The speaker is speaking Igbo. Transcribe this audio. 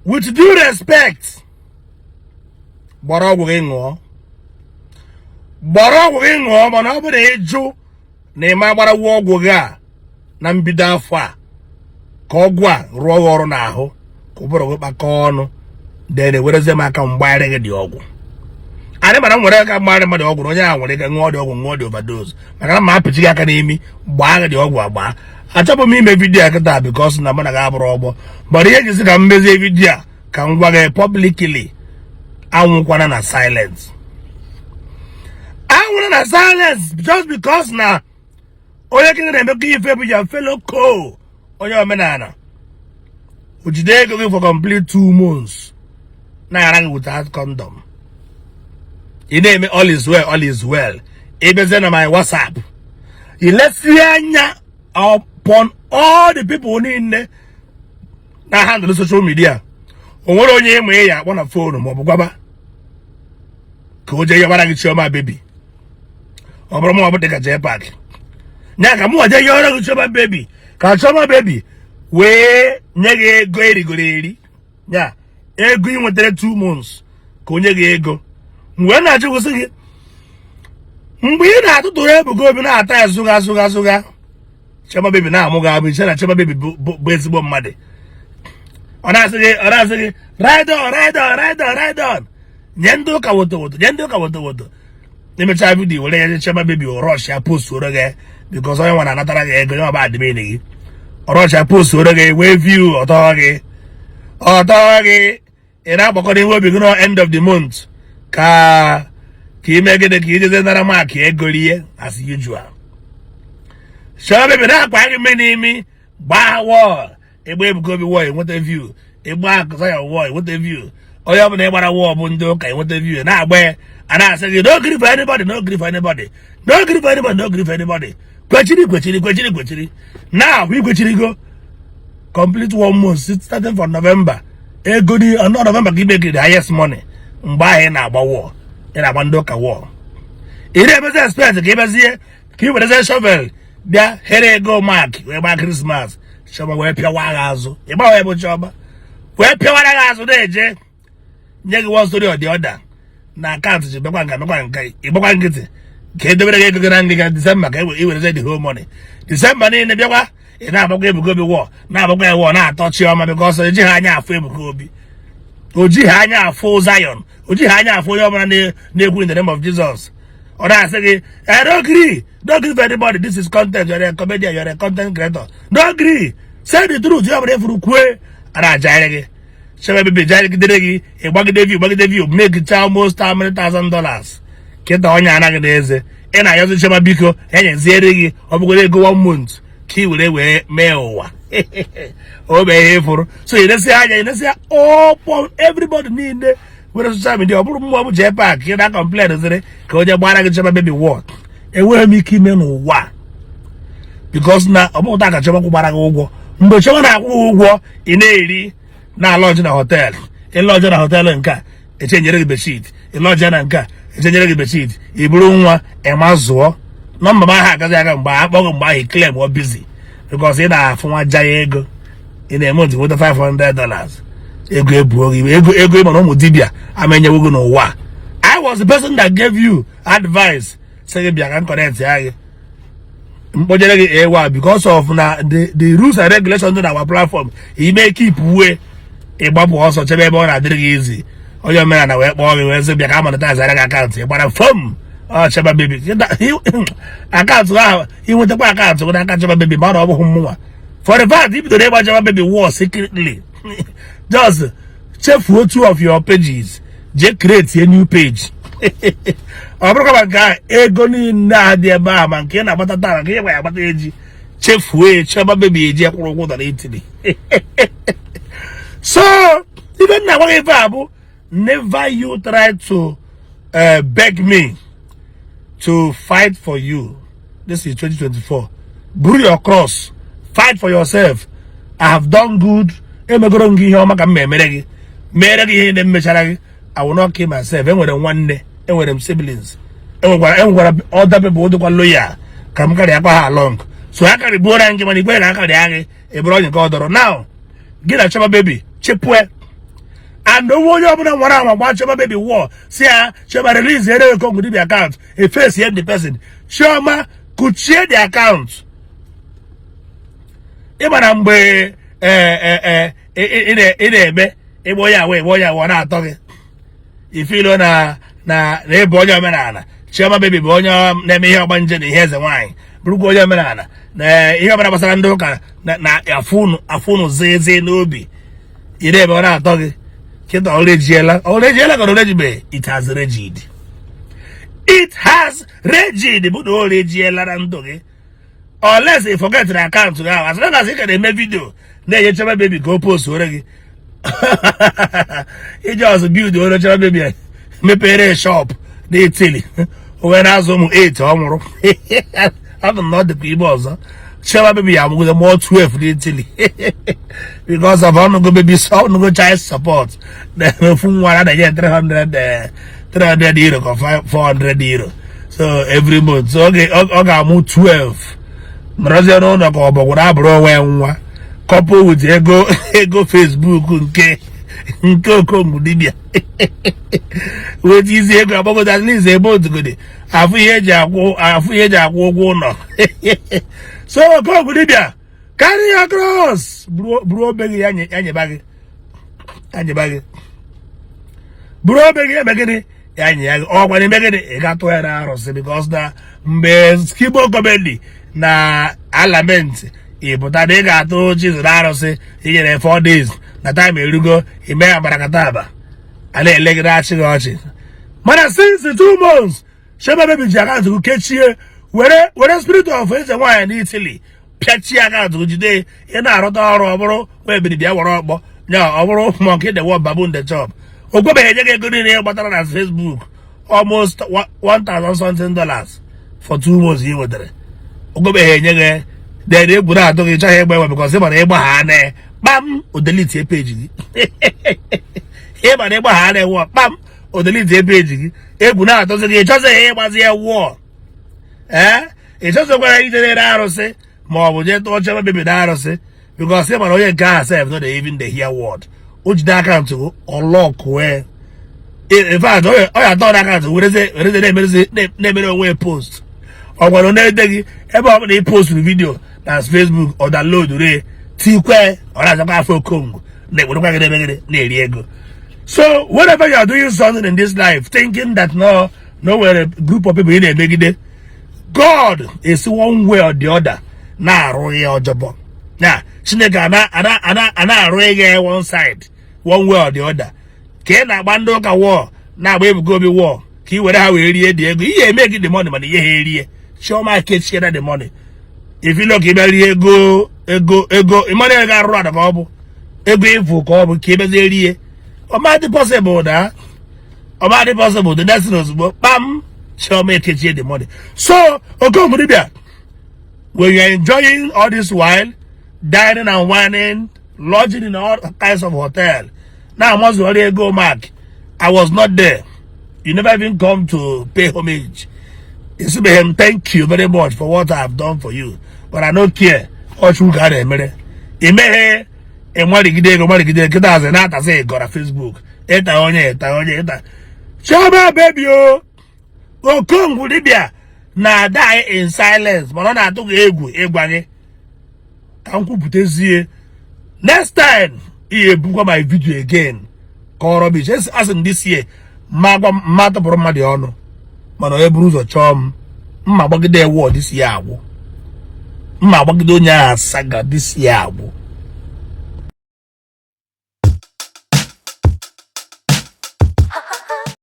With due respect, gbara ọgwụ gị ṅụọ, gbara ọgwụ gị ṅụọ. Mana ọ bụrụ na ịjụ na ịma agbarawu ọgwụ gị a na mbido afọ a, ka ọgwụ a rụọ gị ọrụ n'ahụ, ka ụbụrụ gị kpakọọ ọnụ, then ewerezie m aka mgbagharị gị dị ọgwụ. Anyị mara m nwere aka mgbagharị mmadụ ọgwụ na onye ahụ nwere ike ṅụọ dị ọgwụ, ṅụọ dị overdose, maka na ma apịchi gị aka n'imi, gbaa gị dị ọgwụ agbaa. Achọbụ m ime video a kịta because na mụ na gị abụrụ ọgbọ, but ihe jisi ka m mezie video a ka m gwa gị publicly: anwụkwana na silence, anwụrụ na silence, just because na onye gị na-emekọ ife bụ ya fellow co onye omenala, o jide ego gị for complete 2 months, na-ara gị without condom. Ị na-eme all is well, all is well. Ịbịazie na my WhatsApp, ilesi anya upon all the people niile na handle social media, o nwere onye ịma ya akpọ na phone maọbụ gwaba ka o jee yabara gị Chioma Baby. Ọ bụrụ ma ọ bụ dịka JPAC nya ka mụ jee yọrọ gị Chioma Baby, ka Chioma Baby wee nye gị ego erigoro eri nya, ego ị nwetara 2 months, ka o nye gị ego. Mgbe na-achịkwụsị gị, mgbe ị na-atụtụrụ Ebuka Obi na-ata ya zụga zụga zụga, Chioma Baby na-amụ gị abụ iche na Chioma Baby bụ ezigbo mmadụ. Ọ na-asị gị ride on, ride on, ride on, ride on, nye ndị ụka woto woto, nye ndị ụka woto woto. Emechaa video, were ya nye Chioma Baby, rush ya postuoro gị, because onye nwa na-anatara gị ego, onye nwa bụ admin gị. Rush ya postuoro gị, wee view ọtọ gị, ọtọ gị. Ị na-agbakọ n'ihu obi gị na end of the month ka ime gịnị? Ka ijeze nara mark ego rie as usual. Chioma Baby na-akpa gị mmiri n'imi, gbaa wọl, ịgba Ebuka Obi wọl, enweta view, ịgba Akụzaya wọl, enweta view, onye ọbụla ịgbara wọl bụ ndị ụka, enweta view. Na-agba ya, a na-asị gị no gree for anybody, no gree for anybody, no gree for anybody, no gree for anybody. Kwechiri, kwechiri, kwechiri, kwechiri. Now ikwechirigo complete one month starting from November. Ego dị ọnụ November ka ime the highest money. Mgbe ahụ ị na-agba wọl, ị na-agba ndị ụka wọl, ị na-emezi expect ka ịbịazie ka ị werezie shovel bịa here ego mark wee gbaa Christmas. Chioma wee pịawa gị azụ, ịgbawa bụ Chioma wee pịawara gị azụ, na-eje nye gị one story or the other na account ji mekwa nka mekwa nka. Ịgbakwa nkịtị ka edobere gị ego gị na ngịga December, ka i werezie the whole money December niile. Bịakwa, ị na-agbakwa Ebuka Obi wọl, na-agbakwa ya wọl, na-atọ Chioma, because ejighị anya afụ Ebuka Obi, o jighị anya afụ Zion, o jighị anya afụ onye ọbụla na-ekwu in the name of Jesus. Ọ na-asị gị, "I don't gree, don't gree for anybody. This is content. You're a comedian, you're a content creator. Don't gree, say the truth." Ya ọbụla efuru kwue, a na-ajaịrị gị. Chioma Baby jaịrịgidere gị, ịgbagide view, gbagide view, make almost how many thousand dollars. Kịta onye anaghị n'eze, ị na-ayọzi Chioma, biko ya nyeziere gị ọ bụgoro ego one month ka ị were wee mee ụwa o mee ihe ịfụrụ. So ilesi anya, ilesi ọkpọ everybody niile nwere social media, ọ bụrụ mmụọ bụ JPAC ị na complain ziri ka onye gbara gị Chioma Baby wọd. Enweghị m ike ime n'ụwa, because na ọ bụghị taa ka Chioma kwụgbara gị ụgwọ. Mgbe Chioma na-akwụ gị ụgwọ, ị na-eri na lodge na hotel. Ị lodge na hotel nke a, echenjere gị bedsheet. Ị lodge na nke a, echenjere gị bedsheet. Ị bụrụ nwa ịma zụọ number m ahụ agaghị aga. Mgbe akpọghị, mgbe ahụ claim ọ busy, because ị na-afụ nwa jaya ego ị na-eme otu nweta $500. Ego ebuo gị ego, ego ịma na ụmụ dibịa ama enyewo gị n'ụwa. I was the person that gave you advice, sị gị bịa ka m connect ya gị, mkpojere gị ewa, because of na the rules and regulations dị na our platform. Ime keep uwe, ịgbapụ ọsọ chebe ebe ọ na-adịrị gị izi. Onye omenala wee kpọọ gị, wee sị bịa ka a monetize gị account. Ị gbara fom ọ Chioma Baby account ahụ. Inwetakwa account gị n'aka Chioma Baby, ma ọ bụghị mụnwa. For the fact i bidoro ịgba Chioma Baby war secretly, just chefuo two of your pages, jee create a new page. Ọ bụrụkwa ma nke ahụ, ego niile a dị ebe ahụ, ma nke ị na-agbata taa, ma nke ị gba ya agbata, eji chefuo ya. Chioma Baby eji akwụrụ ụgwọ dara itiri. So ife nna gwa gị, ife a bụ never you try to beg me to fight for you. This is 2024. Buru your cross, fight for yourself. I have done good. Emegoro m gị ihe ọma ka m emere gị, mere gị ihe na-emechara gị. I will not kill myself. Enwere m nwanne, enwere m siblings, enwekwara other people dịkwa loyal ka m karịa akwa ha along. So ha karịbuora gị, mana ikwe na akarịa gị, ebere onye nke ọ dọrọ. Now gị na Chioma Baby chepue. And onwe onye ọbụla nwere anwa gba Chioma Baby war, si ya Chioma release ere Okongwu Dibia account, efesi the person. Chioma kuchie the account. Ị mara mgbe ị na-eme ịgba onye awa, ịgba onye awa, ọ na-atọ gị ifilo na ịbụ onye omenala. Chioma Baby bụ onye na-eme ihe ọgbanje na ihe eze nwaanyị, bụrụkwa onye omenala na ihe ọbụla gbasara ndị ụka na afụnụ zeze n'obi. Ị na-eme, ọ na-atọ gị. Kịta ọrụ ejiela, ọrụ ejiela ka ọrụ ejibe. It has rigid, it has rigid, bụ na ọrụ ejiela na ndụ gị, unless ị forget na account gị ahụ. As long as ị ka na-eme video na-enye Chioma Baby ka o post ore gị, iji ọzọ build ore Chioma Baby, mepere shop na Italy, o wee na-azụ ụmụ 8 ọ nwụrụ abụ na ọ dịkwa ibe ọzọ. Chioma Baby ya amụgide mụọ 12 n'Italy because of ọnụgo baby, ọnụgo child support na ofu nwa a na-enye 300 €300 ka €400 so every month. So ọ ga-amụ 12, nọrọzie n'ụlọ ka ọ bọgwụrụ abụrụ onwe ya nwa, couple with ego Facebook nke Okongwu Dibia weta isi ego agbagodo at least ebe otugode afụ ihe eji akwụ ụgwọ ụlọ. So Okongwu Dibia, carry your cross, buru obe gị, ya nyeba gị, ya nyeba gị. Buru obe gị, eme gịnị? Ya nye ya gị. Ọkwa na eme gịnị? Ị ga-atụ ya na arụsị, because na mgbe Skibo Comedy na alament ị pụta na ị ga-atụ Chizu na arụsị, i nyere 4 days na time erugo ime ya barakata aba, a na-ele gị, na-achị gị ọchị. Mana since 2 months, Chioma Baby ji account gị kechie, were spirit of eze nwaanyị na Italy pịachie account gị, jide. Ị na-arụta ọrụ, ọ bụrụ wee biri bịa were ọkpọ ya, ọ bụrụ monkey the work, baboon the chop. O kwebeghị enye gị ego niile ị gbatara na Facebook, almost 1000 something dollars for 2 months ị nwetara. O kwebeghị enye gị. Then egwu na-atụ gị, chọghị ịgba egbe, because ị mara ịgba ha na kpam, o delete page gị. Ị mara ịgba ha na ewu, kpam, o delete page gị. Egwu na-atụzi gị, ị chọzighị ịgbazi ya wụọ. Ee, ị chọzikwara ijere arụsị ma ọ bụ jee tụọ Chioma Baby na arụsị, because ị mara onye nke ahụ sef no dey even dey hear word. O jide account gị, ọ wee, in fact, ọ ya atọ na account werezie na-emere onwe post. Ọ gwara na-ede gị ebe ọ bụla ị posturu video na Facebook, ọ download re tikwe, ọ na-azakwa afọ Okongwu na-ekwerekwa gị, na-emegide na-eri ego. So whenever you are doing something in this life, thinking that no nwere group of people ị na-emegide, God is one way or the other na-arụ ya ọjọbọ na Chineke ana arụ ịga one side, one way or the other. Ka ị na-agba ndị ụka war, na-agba Ebuka Obi war, ka ị were ha wee rie dị ego ihe eme gị the money, mana ihe ha erie. Chioma kechiere the money. If you look, ị bịa rie ego ịmara ego arụrụ ada ka ọ bụ ego ịfụ ka ọ bụ ka ị bịazie rie. Ọ dị possible na ọ dị possible. The next thing, ozugbo kpam, Chioma ekechie the money. So Okongwu Dibia, when you are enjoying all this while, dining and wining, lodging in all kinds of hotel, na-amazụgharị ego mark, I was not there. You never even come to pay homage. Isibeghị m thank you very much for what I have done for you, but I no care. Ọchukwu ka a na-emere imeghe. Ịmarigide ego, marigide nkịta azị na-atasị ego na Facebook, ịta onye, ịta onye, ịta Chioma Baby o. Okongwu Dibia na-die in silence, mana ọ na-atụ gị egwu ịgwa gị ka m kwupụtazie. Next time ihe ebukwa my video again ka ọ rubbish. Asị m this year mma gwa mma tụpụrụ mmadụ ọnụ, mana onye buru ụzọ chọọ m mma gbagide ewu this year agwụ, mma gbagide onye ahụ asaga this year agwụ.